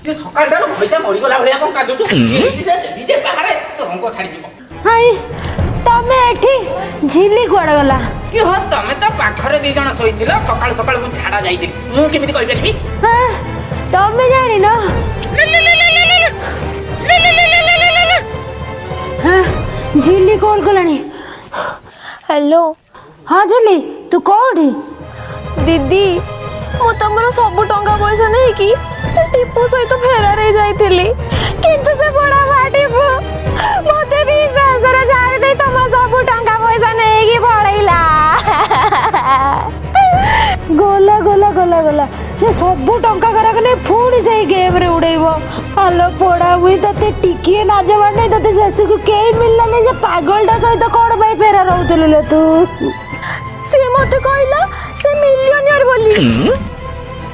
ଯେ ସକାଳଟାରୁ ଘଇତା ମରିଗଲା ଭଳିଆ କଣ କାନ୍ଦୁଛୁ? ନିଜେ ବାହାରେ ତୋ ରଙ୍ଗ ଛାଡିଯିବ। ହାଇ, ତମେ ଏଠି? ଝିଲି କୁଆଡେ ଗଲା? କି ହୋ, ତମେ ତ ପାଖରେ ଦି ଜଣ ଶୋଇଥିଲ। ସକାଳୁ ସକାଳୁ ମୁଁ ଝାଡା ଯାଇଥିଲି, ମୁଁ କେମିତି କହିପାରିବି? ହଁ, ତମେ ଜାଣିନ? ହଁ, ଝିଲି କଲ୍ କଲାଣି। ହ୍ୟାଲୋ। ହଁ ଝିଲି, ତୁ କୋଉଠି? ଦିଦି, ମୁଁ ତମର ସବୁ ଟଙ୍କା ପଇସା ନେଇକି ସେ ଟିପୁ ସହିତ ଫେରାର ହେଇଯାଇଥିଲି, କିନ୍ତୁ ସେ ବଡ ମା ଟିପୁ ମତେ ବିଶ୍ୱାସରେ ଛାଡ଼ି ଦେଇ ତମ ସବୁ ଟଙ୍କା ପଇସା ନେଇକି ପଳେଇଲା। ଗଲା ଗଲା ଗଲା ଗଲା, ସେ ସବୁ ଟଙ୍କା କରାକ ନେଇ ପୁଣି ସେଇ ଗେମ୍ରେ ଉଡେଇବ। ଆଲୋ ପୋଡା ମୁଇଁ, ତତେ ଟିକିଏ ନାଜ ମାଡ଼ୁନାହିଁ? ତତେ ଶେଷକୁ କେହି ମିଳିଲାନି, ସେ ପାଗଳଟା ସହିତ କଣ ପାଇଁ ଫେରାର ହଉଥିଲୁ ଲୋ ତୁ? ସିଏ ମତେ କହିଲା ସେ ମିଲିୟନିୟର ବୋଲି।